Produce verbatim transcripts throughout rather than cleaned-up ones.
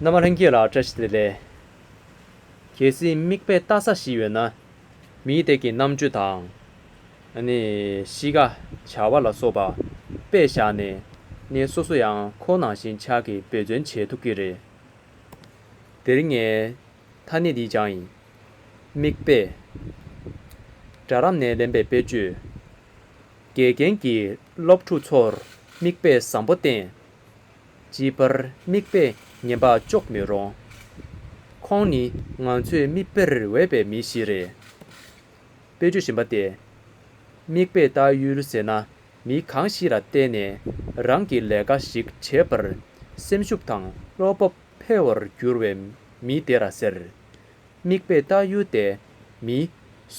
རྣམ་པ་ལྷན་རྒྱས་ལ་བཀྲ་ཤིས་བདེ་ལེགས། གལ་སྲིད་མིག་དཔེ་ལྟ་ས་ཞིག་ཡོད་ན། མིའི་སྟེང་གི་རྣམ་དཔྱོད་དང་། ཨ་ནི་གཤིས་ཀ་བྱ་བ་ལ་སོགས་པ་དཔེ་བཞག་ནས་ནི་སོ་སོ་ཡང་ཁོ་ནང་བཞིན་ཆགས་ཀྱི་འབད་བརྩོན་བྱེད་ཐུབ་ཀྱི་རེད། དེ་རིང་ངས་ཐ་སྙད་འདི་སྦྱངས་ཡིན། མིག་དཔེ། སྒྲ་ལམ་ནས་ལེན་པའི་དཔེ་བརྗོད། དགེ་རྒན་གྱིས་སློབ་ཕྲུག་ཚོར་མིག་དཔེ་བཟང་པོ་བསྟན། བྱིས་པར་མིག་དཔེ་ངན་པ་ཅོག་མི་རུང་། ཁོང་ནི་ང་ཚོའི་མིག་དཔེར་འོས་པའི་མི་ཞིག་རེད། དཔེ་བརྗོད་གཞན་པ་སྟེ། མིག་དཔེ་ལྟ་ཡུལ་ཟེར་ན། མི་གང་ཞིག་ལ་བརྟེན་ནས་རང་གི་ལས་ཀ་ཞིག་བྱེད་པར་སེམས་ཤུགས་དང་བློ་སྤོབས་འཕེལ་བར་འགྱུར་བའི་མི་དེ་ལ་ཟེར། མིག་དཔེ་ལྟ་ཡུལ་དེ་མི་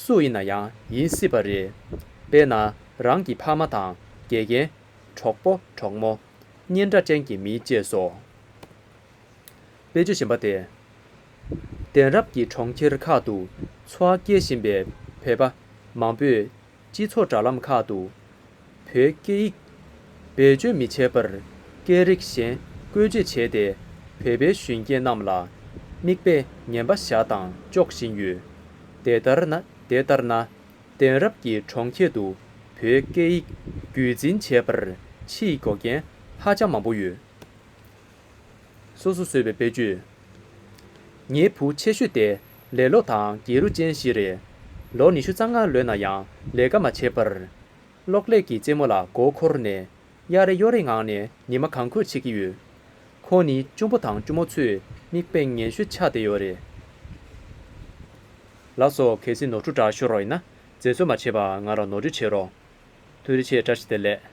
སུ་ཡིན་ན་ཡང་ཡིན་སྲིད་པ་རེད། དཔེར་ན་རང་གི་ཕ་མ་དང་དགེ་རྒན། གྲོགས་པོ་གྲོགས་མོ། གཉེན་འདྲ་ཅན་གྱི་མི་བཅས་སོ། དཔེ་བརྗོད་གཞན་པ་སྟེ། དེང་རབས་ཀྱི་གྲོང་ཁྱེར་ཁག་ཏུ་འཚོ་བ་སྐྱེལ་བཞིན་པའི་བོད་པ་མང་པོས་སྤྱི་ཚོགས་དྲ་ལམ་ཁག་ཏུ་བོད་སྐད་ཡིག་བེད་སྤྱོད་མི་བྱེད་པར་སྐད་རིགས་གཞན་བཀོལ་སྤྱོད་བྱས་ཏེ་བོད་པའི་གཞོན་སྐྱེས་རྣམས་ལ་མིག་དཔེ་ངན་པ་བཞག་དང་ཅོག་བཞིན་ཡོད། དེ་ལྟར་ན་དེ་ལྟར་ན་དེང་རབས་ཀྱི་གྲོང་ཁྱེར་དུ་བོད་སྐད་ཡིག་རྒྱུད་འཛིན་བྱེད་པར་ཕྱིའི་འགོག་རྐྱེན་ཧ་ཅང་མང་པོ་ཡོད། སོ་སོ་བཟོས་པའི་དཔེ་བརྗོད། ངའི་བུ་ཆེ་ཤོས་དེ་ལེ་ལོ་དང་སྒྱིད་ལུག་ཅན་ཞིག་རེད། ལོ་ཉི་ཤུ་རྩ་ལྔ་ལོན་ན་ཡང་ལས་ཀ་མ་བྱས་པར། གློག་ཀླད་ཀྱི་རྩེད་མོ་ལ་མགོ་འཁོར་ནས་གཡག་རེ་གཡོག་རེའི་ངང་ནས་ཉི་མ་གང་འཁོད་བྱེད་ཀྱི་ཡོད། ཁོ་ནི་གཅུང་པོ་དང་གཅུང་མོ་ཚོས་མིག་དཔེ་ངན་ཤོས་ཆགས་བསྡད་ཡོད་རེད། ལགས་སོ། གལ་སྲིད་ནོར་འཁྲུལ་འདྲ་ཤོར་བ་ཡིན་ན་འཛེམ་ཟོན་མ་བྱེད་པར་ང་ལ་ནོར་འཁྲུལ་བྱེད་རོགས། ཐུགས་རྗེ་ཆེ། བཀྲ་ཤིས་བདེ་ལེགས།